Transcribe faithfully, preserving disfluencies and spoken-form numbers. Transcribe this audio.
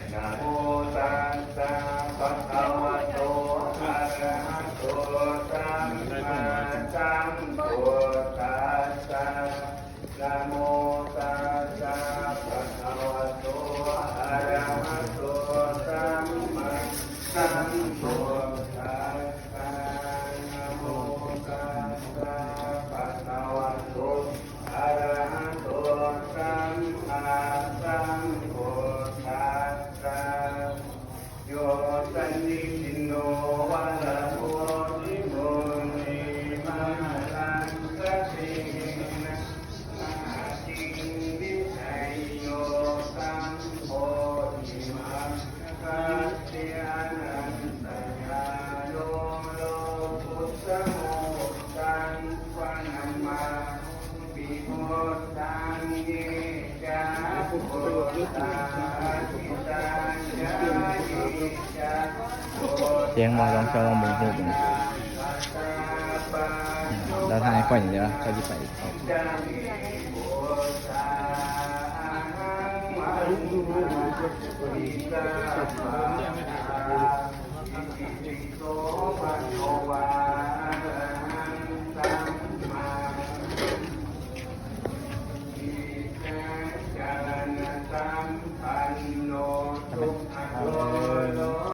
Namo tassa bhagavato arahato sammāsambuddhassa. Namo tassa bhagavato arahato sammāsambuddhassa. Namo tassa bhagavato arahato sammāsambuddhassa. Yo sannisinno varabodhimuneesvaraṃ saddhiṃ Chén môi lóng cho mùng hụt. Đã thay khoản gì đó, cho chị phải.